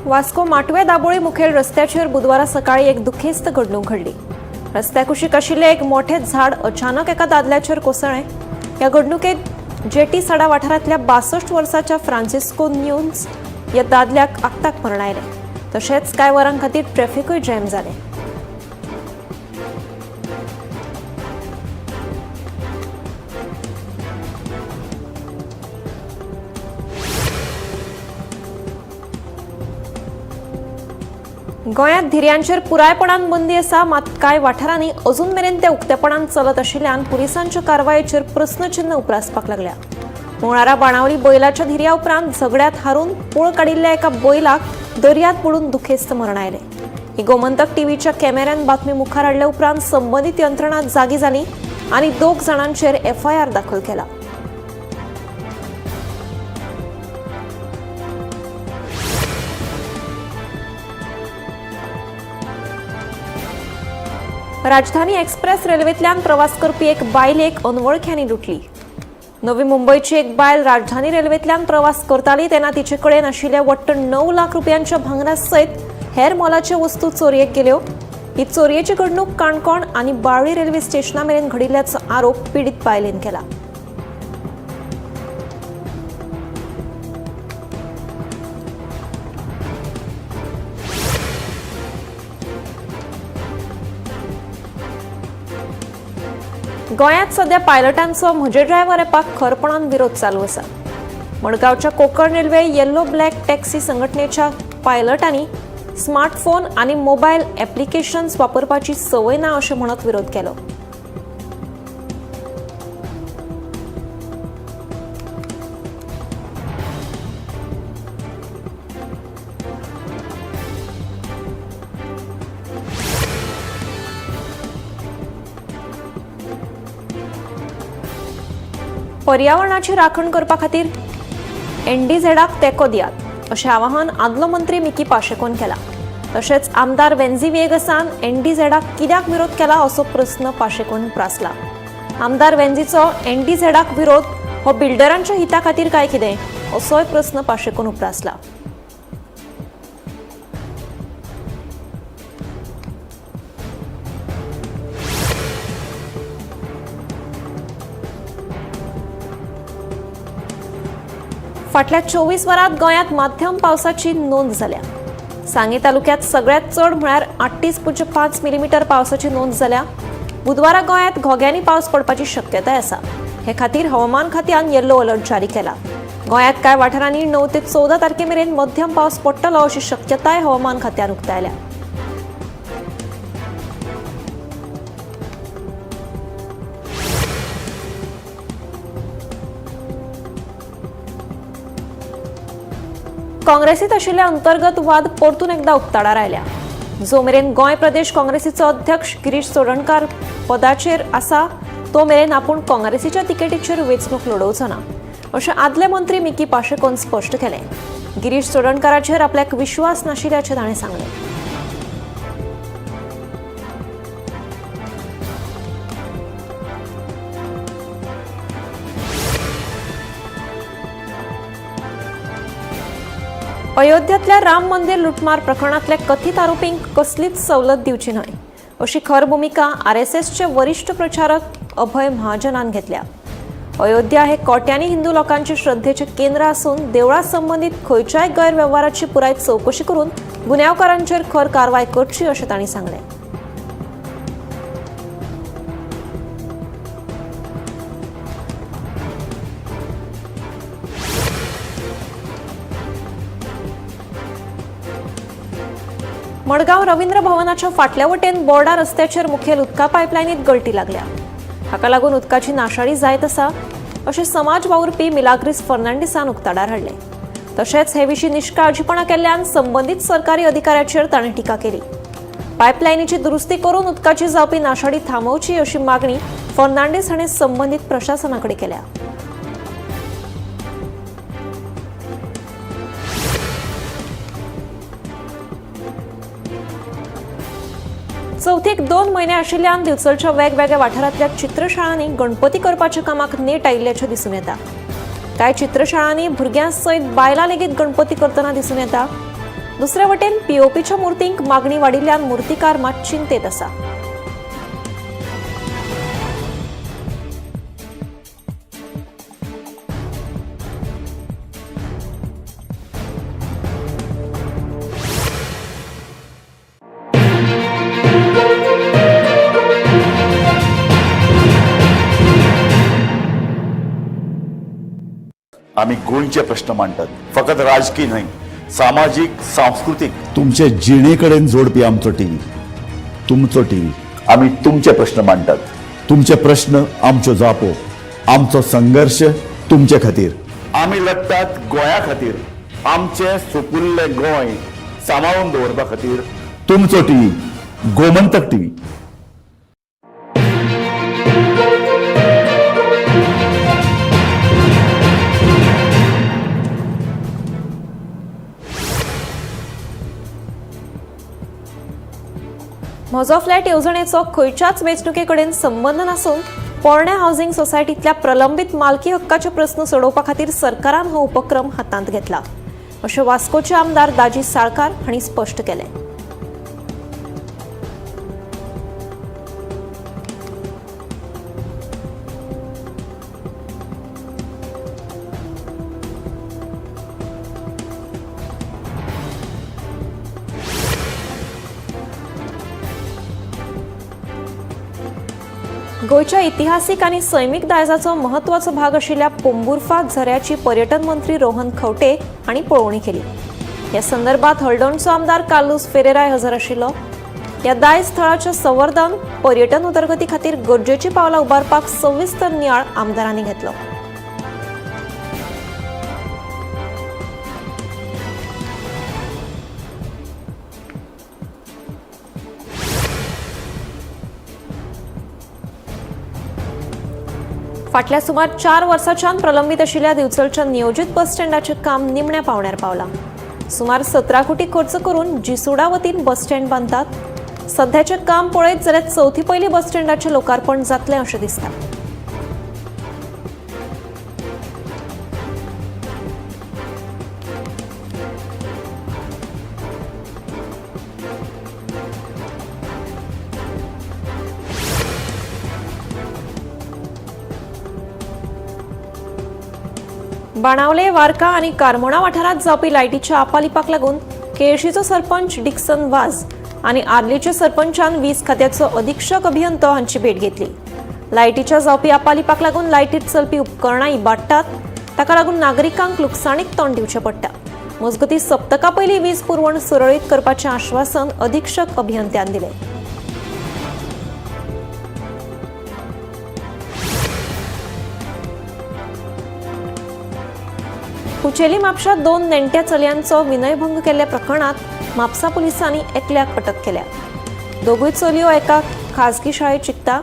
वास्को माटवे दाबोळी मुखेल रस्त्याचेर बुधवारा सकाळी एक दुखेस्त घडणूक घडली. रस्त्या कुशीक आशिल्लें एक मोठें झाड अचानक एका दादल्याचेर कोसळ्ळें. ह्या घडणुकेत जेटी सडा वाठारांतल्या 62 वर्साच्या फ्रांसिस्को न्यून्स ह्या दादल्याक आक्ताक मरण आयलें. तशेंच कांय वरां खातीर ट्रॅफिकूय जॅम जालें. गोंयांत धिरयांचेर पुरायपणान बंदी आसा, मात कांय वाठारांनी अजून मेरेन ते उक्तेपणान चलत आशिल्ल्यान पुलिसांच्या कारवायेचेर प्रस्नचिन्न उप्रासपाक लागल्या. मंगळारा बाणावली बैलाच्या धिरया उपरांत झगड्यांत हारून पळ काडिल्ल्या एका बैलाक दर्यांत बुडून दुखेस्त मरण आयलें. ही गोमंतक टीव्हीच्या कॅमेऱ्यान बातमी मुखार हाडल्या उपरांत संबंदीत यंत्रणा जागी जाली आनी 2 जाणांचेर एफआयआर दाखल केला. राजधानी एक्सप्रेस रेल्वेंतल्यान प्रवास करपी एक बायलेक अनवळख्यांनी लुटली. नवी मुंबयची एक बायल राजधानी रेल्वेंतल्यान प्रवास करताली तेन्ना तिचे कडेन आशिल्ल्या वट्ट 9 लाख रुपयांच्या भांगरा सयत हेर मोलाच्यो वस्तू चोरयेक गेल्यो. ही चोरयेची घडणूक काणकोण आनी बाळ्ळी रेल्वे स्टेशना मेरेन घडिल्ल्याचो आरोप पिडीत बायलेन केला. गोंयांत सध्या पायलटांचो म्हजे ड्रायव्हर ॲपाक खरपणान विरोध चालू आसा. मडगांवच्या Konkan railway yellow black taxi संघटनेच्या पायलटांनी स्मार्टफोन आनी मोबायल ॲप्लिकेशन्स वापरपाची संवय ना अशें म्हणत विरोध केलो. पर्यावरणाची राखण करपा खातीर एनडीझेडाक तेंको दियात अशें आवाहन आदलो मंत्री मिकी पाशेकोन केला. तशेंच आमदार वेन्झी व्हिएगसान एनडीझेडाक कित्याक विरोध केला असो प्रस्न पाशेकोन उप्रासला. आमदार वेन्झीचो एनडीझेडाक विरोध हो बिल्डरांच्या हिता खातीर काय कितें असोय प्रस्न पाशेकोन उप्रासला. फाटल्या 24 वरांत गोंयांत माध्यम पावसाची नोंद जाल्या. सांगे तालुक्यात सगळ्यात चड म्हळ्यार 38.5 मिलीमीटर पावसाची नोंद जाल्या. बुधवारा गोंयांत घोग्यांनी पावस पडपाची शक्यताय आसा. हे खातीर हवामान खात्यान येल्लो अलर्ट जारी केला. गोंयांत कांय वाठारांनी 9 ते 14 तारखे मेरेन मध्यम पावस पडटलो अशी शक्यताय हवामान खात्यान उक्तायल्या. काँग्रेसीत आशिल्ले अंतर्गत वाद परतून एकदा उक्ताडार आयल्या. जो मेरेन गोंय प्रदेश काँग्रेसीचो अध्यक्ष गिरीश चोडणकार पदाचेर आसा तो मेरेन आपूण काँग्रेसीच्या तिकेटीचेर वेंचणूक लडोवचो ना अशें आदले मंत्री मिकी पाशेकोन स्पश्ट केलें. गिरीश चोडणकाराचेर आपल्याक विश्वास नाशिल्ल्याचें ताणें सांगलें. अयोध्येतल्या राम मंदिर लुटमार प्रकरणांतल्या कथित आरोपींक कसलीच सवलत दिवची न्हय अशी खर भूमिका आरएसएसचे वरिष्ठ प्रचारक अभय महाजनान घेतल्या. अयोध्या हे कोट्यांनी हिंदू लोकांचे श्रद्धेचे केंद्र आसून देवळा संबंदीत खंयच्याय गैरवेव्हाराची पुराय चवकशी करून गुन्यांवकारांचेर खर कारवाय करची अशें तांणी सांगलें. मडगांव रवींद्र भवनाच्या फाटल्या वटेन बोर्डा रस्त्याचेर मुखेल उदका पायपलायनीत गळटी लागल्या. हाका लागून उदकाची नाशाडी जायत आसा अशें समाज वावुरपी मिलाग्रीस फर्नांडीसान उक्ताडार हाडलें. तशेंच हे विशीं निश्काळजीपणा केल्ल्यान संबंदीत सरकारी अधिकाऱ्याचेर ताणें टिका केली. पायपलायनीची दुरुस्ती करून उदकाची जावपी नाशाडी थांबोवची अशी मागणी फर्नांडीस हाणें संबंदीत प्रशासना कडेन केल्या. चवथीक 2 म्हयने आशिल्ल्यान दिवचलच्या वेगवेगळ्या वाठारांतल्या चित्रशाळांनी गणपती करपाच्या कामाक नेट आयिल्ल्याचें दिसून येता. कांय चित्रशाळांनी भुरग्यां सयत बायलां लेगीत गणपती करतना दिसून येता. दुसरे वटेन पीओपीच्या मूर्तींक मागणी वाडिल्ल्यान मूर्तिकार मात चिंतेत आसा. आम्ही गोंयचे प्रश्न मांडटात, फकत राजकीय न्हय, सामाजीक, सांस्कृतीक, तुमचे जिणे कडेन जोडपी आमचो टीव्ही, तुमचो टीव्ही. आम्ही तुमचे प्रश्न मांडटात, तुमचे प्रश्न आमच्यो जापो, आमचो संघर्श तुमचे खातीर. आमी लडटात गोंया खातीर, आमचें सुपुल्लें गोंय सांबाळून दवरपा खातीर. तुमचो टीव्ही, गोमंतक टीव्ही. म्हजो फ्लॅट येवजणेचो खंयच्याच वेंचणुके कडेन संबंद नासून पोरण्या हावसिंग सोसायटींतल्या प्रलंबीत मालकी हक्काचे प्रस्न सोडोवपा खातीर सरकारान हो उपक्रम हातांत घेतला, अशें वास्कोचे आमदार दाजी साळकार हांणी स्पश्ट केलें. गोंयच्या इतिहासीक आनी सैमीक दायजाचो म्हत्वाचो भाग आशिल्ल्या पोंबुर्फा झऱ्याची पर्यटन मंत्री रोहन खंवटे हांणी पळोवणी केली. ह्या संदर्भात हळदोणचो आमदार कार्लूस फेरेराय हजर आशिल्लो. ह्या दायज थळाच्या संवर्धन, पर्यटन उदरगती खातीर गरजेची पावलां उबारपाक सविस्तर नियाळ आमदारांनी घेतलो. फाटल्या सुमार 4 वर्सांच्यान प्रलंबीत आशिल्ल्या दिवचलच्या नियोजीत बस स्टँडाचें काम निमण्या पावण्यार पावलां. सुमार 17 कोटी खर्च करून जिसुडा वतीन बस स्टँड बांदतात. सध्याचें काम पळयत जाल्यार चवथी पयलीं बस स्टँडाचें लोकार्पण जातलें अशें दिसता. बाणावले, वारका आनी कारमोणा वाठारांत जावपी लायटीच्या आपालिपाक लागून केळशीचो सरपंच डिक्सन वाज आनी आर्लेच्या सरपंचान वीज खात्याचो अधीक्षक अभियंतो हांची भेट घेतली. लायटीच्या जावपी आपालिपाक लागून लायटीत चलपी उपकरणां इबाडटात, ताका लागून नागरिकांक लुकसाणीक तोंड दिवचें पडटा. मजगतीं, सप्तका पयलीं वीज पुरवण सुरळीत करपाचें आश्वासन अधीक्षक अभियंत्यान दिलें. कुचेली म्हापशां 2 नेण्ट्या चलयांचो विनयभंग केल्ल्या प्रकरणात म्हापसा पुलिसांनी एकल्याक अटक केल्या. दोगूय चलयो एका खाजगी शाळेत शिकता.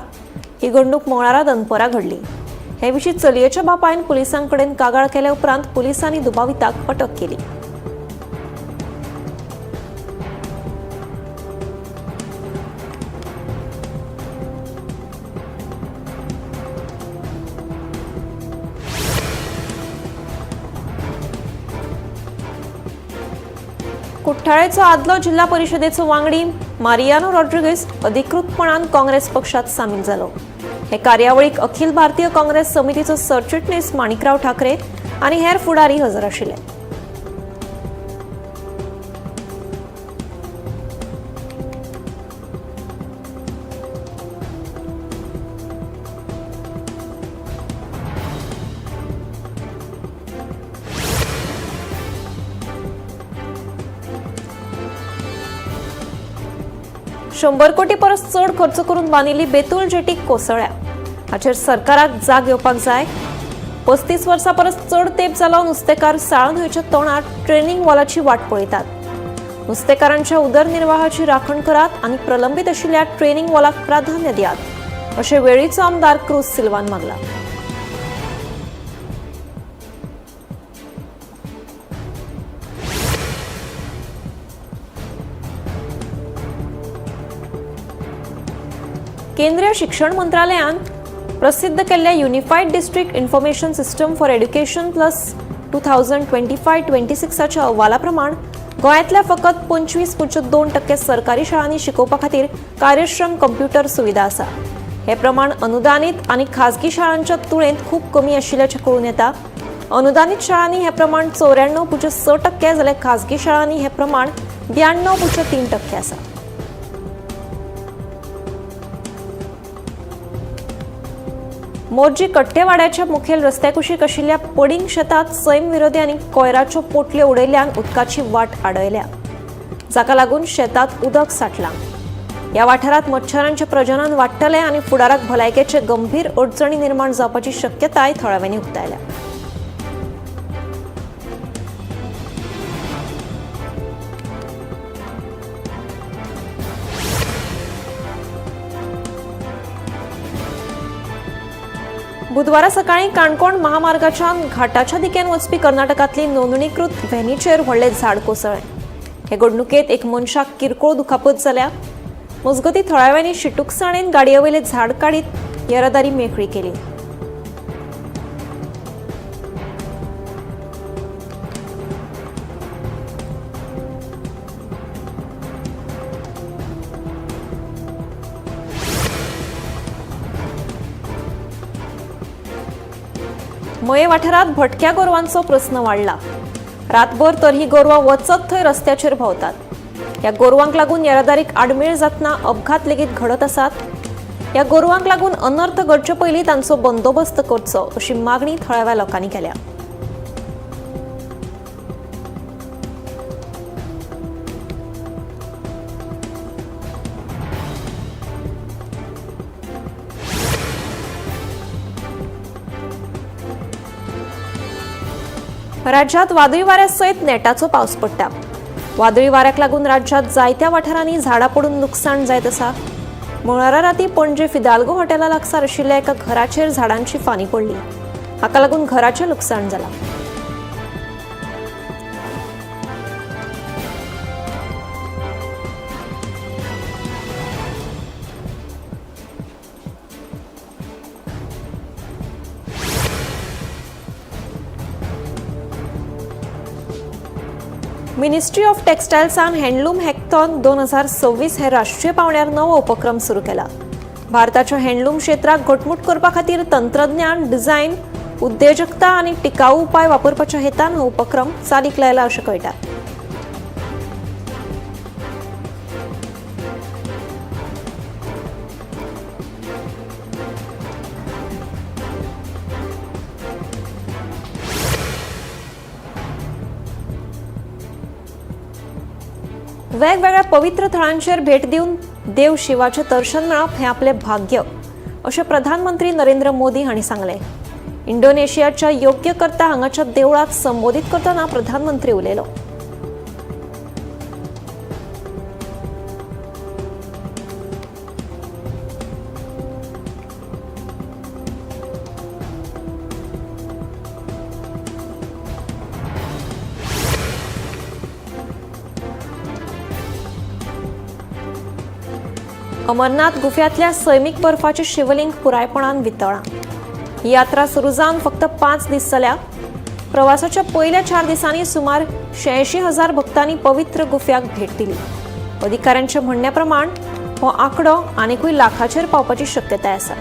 ही घडणूक मंगळारा दनपरां घडली. हे विशीं चलयेच्या बापायन पुलिसां कडेन कागाळ केल्या उपरांत पुलिसांनी दुबाविताक अटक केली. कुठ्ठाळेचो आदलो जिल्हा परिशदेचो वांगडी मारियानो रॉड्रिगीस अधिकृतपणान काँग्रेस पक्षात सामील जालो. हे कार्यावळीक अखिल भारतीय काँग्रेस समितीचो सरचिटणीस माणिकराव ठाकरे आनी हेर फुडारी हजर आशिल्ले. 100 कोटी परस चड खर्च करून बांदिल्ली बेतूल जेटी कोसळ्या. हाचेर सरकाराक जाग येवपाक जाय. 35 वर्सां परस चड तेंप जालो नुस्तेकार साळ न्हंयच्या तोंडार ट्रेनिंग वॉलाची वाट पळयतात. नुस्तेकारांच्या उदरनिर्वाहाची राखण करात आनी प्रलंबीत आशिल्ल्या ट्रेनिंग वॉलाक प्राधान्य दियात, अशें वेळीचो आमदार क्रूज सिल्वान मागला. केंद्रीय शिक्षण मंत्रालयान प्रसिद्ध केल्ल्या unified district information system for education plus 2025-26 अहवाला प्रमाण गोंयांतल्या फकत 25.2% सरकारी शाळांनी शिकोवपा खातीर कार्यक्षम कंप्युटर सुविधा आसा. हे प्रमाण अनुदानीत आनी खाजगी शाळांच्या तुळेंत खूब कमी आशिल्ल्याचें कळून येता. अनुदानीत शाळांनी हे प्रमाण 94.6% जाल्यार खाजगी शाळांनी हे प्रमाण 92.3% आसा. मोरजी कट्टेवाड्याच्या मुखेल रस्त्या कुशीक आशिल्ल्या पडींग शेतांत सैम विरोधी आनी कोयराच्यो पोटल्यो उडयल्ल्यान उदकाची वाट आडयल्या, जाका लागून शेतांत उदक साठलां. ह्या वाठारांत मच्छरांचें प्रजनन वाडटलें आनी फुडाराक भलायकेचे गंभीर अडचणी निर्माण जावपाची शक्यताय थळाव्यांनी उक्तायल्या. बुधवारा सकाळी काणकोण महामार्गाच्या घाटाच्या दिकेन वचपी कर्नाटकांतली नोंदणीकृत व्हॅनीचेर व्हडलें झाड कोसळ्ळें. हे घडणुकेंत एक मनशाक किरकोळ दुखापत जाल्या. मजगतीं थळाव्यांनी शिटूकसाणेन गाडये वयलें झाड काडीत येरादारी मेकळी केली. मये वाठारात भटक्या गोरवांचो प्रस्न वाडला. रातभर तर ही गोरवां वचत थंय रस्त्याचेर भोंवतात. ह्या गोरवांक लागून येरादारीक आडमेळ जातना अपघात लेगीत घडत आसात. ह्या गोरवांक लागून अनर्थ घडचे पयलीं तांचो बंदोबस्त करचो अशी मागणी थळाव्या लोकांनी केल्या. राज्यात वादळी वाऱ्यासयत नेटाचो पावस पडटा. वादळी वाऱ्याक लागून राज्यात जायत्या वाठारांनी झाडां पडून लुकसाण जायत आसा. मंगळारा राती पणजे फिदाल्गो हॉटेला लागसार आशिल्ल्या एका घराचेर झाडांची फांदी पडली. हाका लागून घराचें लुकसाण जालां. मिनिस्ट्री ऑफ टेक्सटायल्सान हँडलूम हॅकथॉन 2026 हे राष्ट्रीय पांवड्यार नवो उपक्रम सुरू केला. भारताच्या हँडलूम क्षेत्राक घटमूट करपा खातीर तंत्रज्ञान, डिझायन, उद्देजकता आनी टिकाऊ उपाय वापरपाच्या हेतान हो उपक्रम चालीक लायला अशें कळटा. वेगवेगळ्या पवित्र थळांचेर भेट दिवन देव शिवाचें दर्शन मेळप हें आपलें भाग्य अशें प्रधानमंत्री नरेंद्र मोदी हांणी सांगलें. इंडोनेशियाच्या योग्यकर्ता हांगाच्या देवळांत संबोधीत करतना प्रधानमंत्री उलयलो. अमरनाथ गुफ्यांतल्या सैमीक बर्फाचें शिवलिंग पुरायपणान वितळां. ही यात्रा सुरू जावन फक्त 5 दीस जाल्या. प्रवासाच्या पयल्या 4 दिसांनी सुमार 86,000 भक्तांनी पवित्र गुफ्याक भेट दिली. अधिकाऱ्यांच्या म्हणण्या प्रमाण हो आंकडो आनिकूय लाखाचेर पावपाची शक्यताय आसा.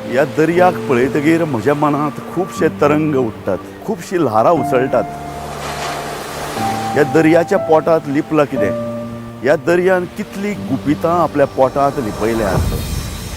ह्या दर्याक पळयतगीर म्हज्या मनांत खुबशे तरंग उठ्ठात, खुबशीं ल्हारां उसळटात. ह्या दर्याच्या पोटांत लिपलां कितें? ह्या दर्यान कितलीं गुपितां आपल्या पोटांत लिपयल्यांत.